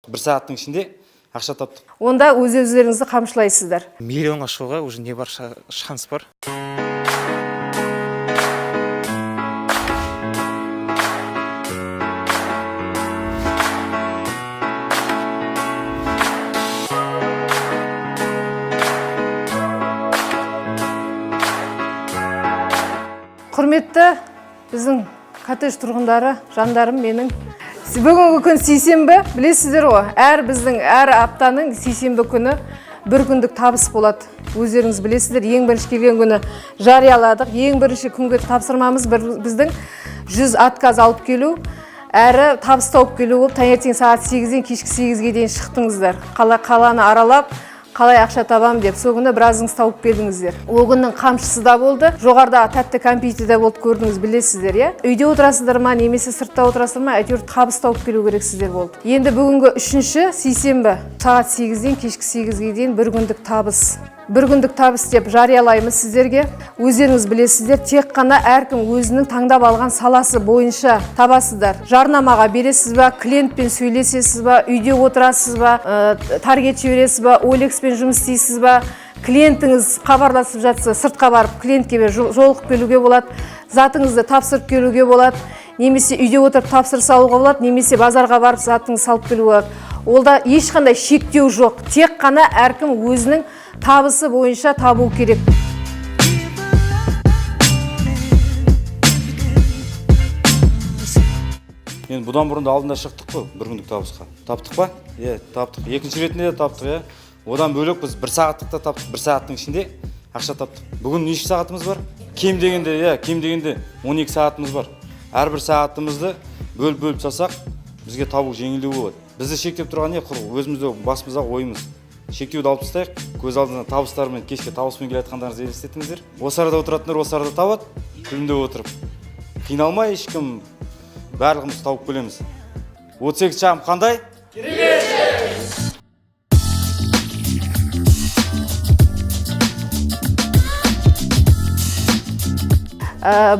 Бір сағаттың ішінде ақша таптық. Онда өз өздеріңізді қамшылайсыздар. Миллионға шығуға уже не бар, шанс бар. Құрметті біздің коттедж тұрғындары, жандарым менің. Бүгінгі күн сейсенбі, білесіздер ғой, әр біздің әр аптаның сейсенбі күні бір күндік табыс болады. Өздеріңіз білесіздер, ең бірінші келген күні жарияладық. Ең бірінші күнгі тапсырмамыз біздің 100 отказ алып келу, әрі табыс тауып келу болып, таңертең сағат 8-ден кешкі 8-ге дейін шықтыңыздар. Қаланы аралап, қалай ақша табам деп, сол күні біразыңыз тауып келдіңіздер. Ол күннің қамшысы да болды, жоғарыда тәтті кәмпиті де болды, көрдіңіз, білесіздер, иә? Үйде отырасыздар ма, немесе сыртта отырасыздар ма, әйтеуір табыс тауып келу керексіздер болды. Енді бүгінгі үшінші сейсенбі, сағат 8-ден кешкі 8-ге дейін бір күндік табыс. Бір күндік табыс деп жариялаймыз сіздерге. Өздеріңіз білесіздер, тек қана әркім өзінің таңдап алған саласы бойынша табасыздар. Жарнамаға бересіз ба, клиентпен сөйлесесіз ба, үйде отырасыз ба, таргет жібересіз ба, OLX-пен жұмыс істейсіз ба, клиентіңіз хабарласып жатса, сыртқа барып клиентке жолығып келуге болады, затыңызды тапсырып келуге болады, немесе үйде отырып тапсырыс алуға болады, немесе базарға барып затыңызды салып келуге болады. Ол да ешқандай шектеу жоқ, тек қана әркім өзінің табысы бойынша табу керек. Енді бұдан бұрын да алдында шықтық қой бір күндік табысқа. Таптық па? Иә, таптық. Екінші ретінде де таптық, иә. Одан бөлек біз бір сағаттық та таптық, бір сағаттың ішінде ақша таптық. Бүгін неше сағатымыз бар? Кем дегенде, иә, кем дегенде 12 сағатымыз бар. Әрбір сағатымызды бөліп-бөліп салсақ, бізге табу жеңілдеу болады. Бізді шектеп тұрған не? Құр өзімізде басымыздағы ойымыз. Шектеуді алып тастайық, көз алдына табыстармен, кешке табыспен келе жатқандарыңызды елестетіңіздер. Осы арада отыратындар осы арада табады, күлімдеп отырып. Қиналмай ешкім, барлығымыз тауып келеміз. 38 шағым қандай?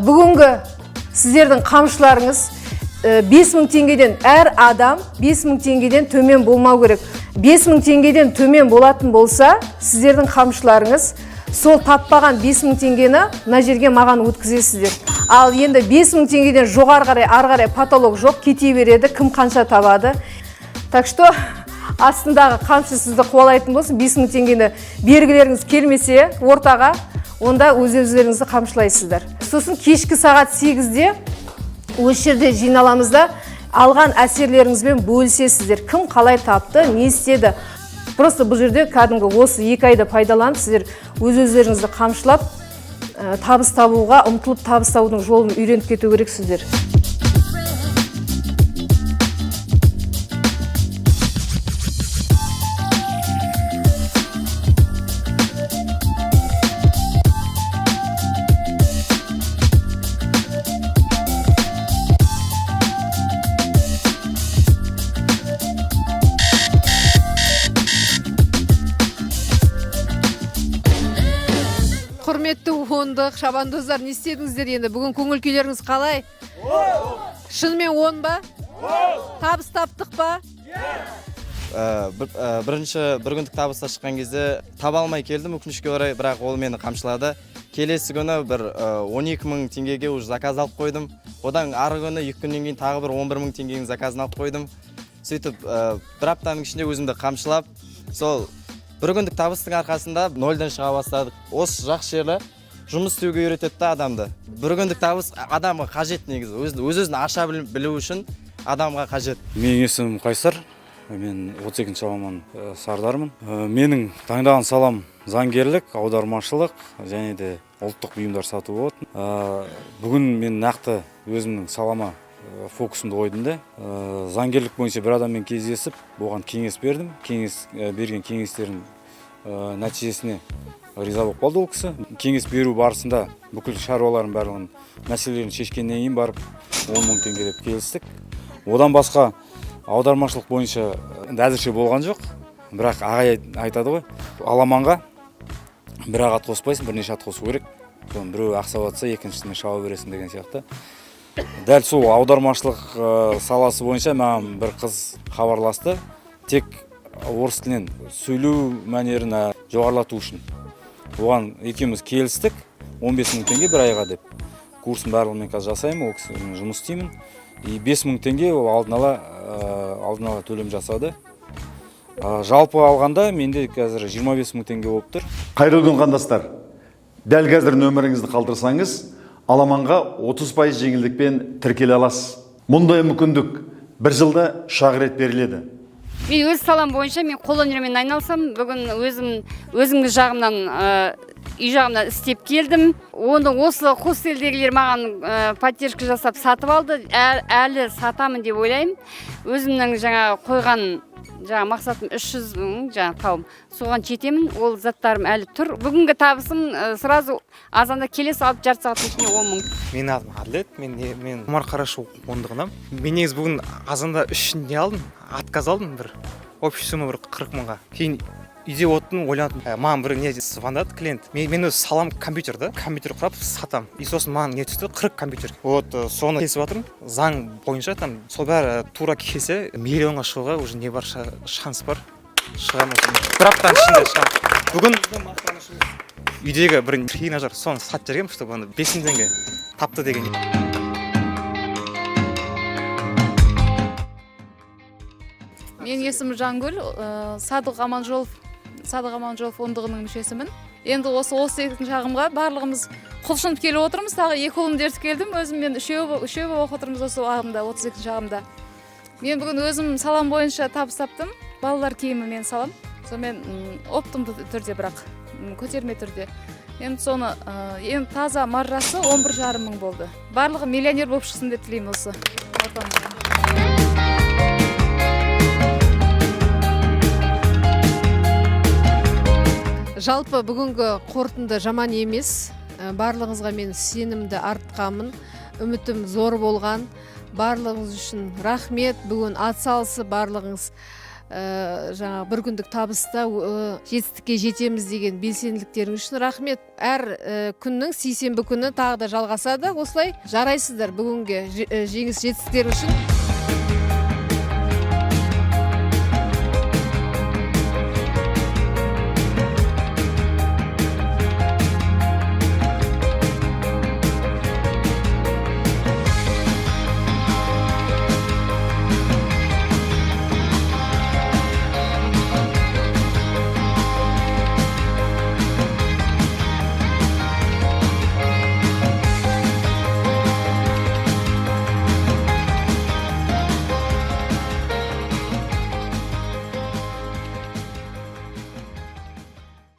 Бүгінгі сіздердің қамшыларыңыз 5000 теңгеден, әр адам 5000 теңгеден төмен болмау керек. 5000 теңгеден төмен болатын болса, сіздердің қамшыларыңыз сол таппаған 5000 теңгені мына жерге маған өткізесіздер. Ал енді 5000 теңгеден жоғары қарай, ары қарай потолок жоқ, кете береді, кім қанша табады. Так что астындағы қамшы сізді қуалайтын болсын, 5000 теңгені бергілеріңіз келмесе ортаға, онда өз өздеріңізді қамшылайсыздар. Сосын кешкі сағат 8-де осы жерде жиналамыз да, алған әсерлеріңізбен бөлісесіздер. Кім қалай тапты, не істеді. Просто бұл жерде кәдімгі осы 2 айды пайдаланып, сіздер өз өздеріңізді қамшылап, табыс табуға ұмтылып, табыс табудың жолын үйреніп кету керексіздер. Құрметті ондық шабандоздар, не істедіңіздер енді? Бүгін көңіл күйлеріңіз қалай? Шынымен он ба? Табыс таптық па? Бірінші бір күндік табысқа шыққан кезде таба алмай келдім, өкінішке орай, бірақ ол мені қамшылады. Келесі күні бір 12 мың теңгеге уже заказ алып қойдым. Одан ары күні 2 күннен кейін тағы бір 11 мың теңгенің заказын алып қойдым. Сөйтіп, бір аптаның ішінде өзімді қамшылап, сол бір күндік табыстың арқасында нольден шыға бастадық. Осы жақсы жері, жұмыс істеуге үйретеді да адамды. Бір күндік табыс адамға қажет негізі. Өз өзін аша білу үшін адамға қажет. Менің есімім Қайсар, мен 32 аламан сардармын. Менің таңдаған салам заңгерлік, аудармашылық және де ұлттық бұйымдар сату болатын. Бүгін мен нақты өзімнің салама фокусымды қойдым да. Заңгерлік бойынша бір адаммен кездесіп, оған кеңес бердім. Берген кеңестердің нәтижесіне риза болып қалды ол кісі. Кеңес беру барысында бүкіл шаруалардың барлығын, мәселелерін шешкеннен кейін барып 10 мың теңге деп келістік. Одан басқа аудармашылық бойынша енді әзірше болған жоқ, бірақ ағай айтады ғой, аламанға бір ақ ат қоспайсың, бірнеше ат қосу керек, соның біреуі ақсап жатса, екіншісіне шаба бересің деген сияқты. Дәл сол аудармашылық саласы бойынша маған бір қыз хабарласты. Тек орыс тілінен сөйлеу мәнерін жоғарылату үшін. Оған екеуміз келістік, 15 мың теңге бір айға деп. Курстың барлығын мен қазір жасаймын, ол кісімен жұмыс істеймін. И 5 мың теңге ол алдын ала төлем жасады. Жалпы алғанда менде қазір 25 мың теңге болып тұр. Қайырлы күн, қандастар! Дәл қазір нөміріңізді қалдырсаңыз, Аламанға 30% жеңілдікпен тіркеле аласыз. Мұндай мүмкіндік бір жылда үш-ақ рет беріледі. Мен өз салам бойынша, мен қолөнермен айналысамын. Бүгін өзім өзімнің жағымнан, үй жағымнан істеп келдім. Оны осы хостелдегілер маған поддержка жасап, сатып алды. Әлі сатамын деп ойлаймын. Өзімнің жаңағы қойған жаңа мақсатым 300 мың, жаңағы тауым, соған жетемін. Ол заттарым әлі тұр. Бүгінгі табысым сразу азанда келе салып, жарты сағаттың ішінде 10 мың. Менің атым Әділет. Мен Омар Қарашы ондығынан. Мен негізі бүгін азанда үш не алдым, отказ алдым, бір общий сумма бір 40 мыңға. Кейін үйде отырдым, ойландым. Маған бір не звондады клиент. Мен өз салам компьютер да, компьютер құрап сатам. И сосын маған не түсті, 40 компьютер. Вот соны келісіп жатырмын заң бойынша. Там сол бәрі тура келсе, миллионға шығуға уже не бар, шанс бар. Шығамын, бір аптаның ішінде шығамын. Бүгін үйдегі бір тренажер, соны сатып жібергенмін, чтобы ана 5000 теңге тапты деген. Менің есімім Жангүл, Садық Аманжолов ондығының мүшесімін. Енді осы екінші ағымға барлығымыз құлшынып келіп отырмыз. Тағы екі ұлымды ертіп келдім өзіммен, үшеу болып отырмыз осы ағымда, 32-ші ағымда. Мен бүгін өзім салам бойынша табыс таптым. Балалар киімі мен салам. Сонымен оптом түрде, бірақ көтерме түрде. Енді соны енді таза маржасы 11,5 мың болды. Барлығы миллионер болып шықсын деп тілеймін осы ортамыздан. Жалпы бүгінгі қорытынды жаман емес. Барлығыңызға мен сенімді артқанмын, үмітім зор болған. Барлығыңыз үшін рахмет. Бүгін атсалысып барлығыңыз жаңағы бір күндік табыста жетістікке жетеміз деген белсенділіктеріңіз үшін рахмет. Әр күннің сейсенбі күні тағы да жалғасады осылай. Жарайсыздар, бүгінгі жеңіс жетістіктеріңіз үшін.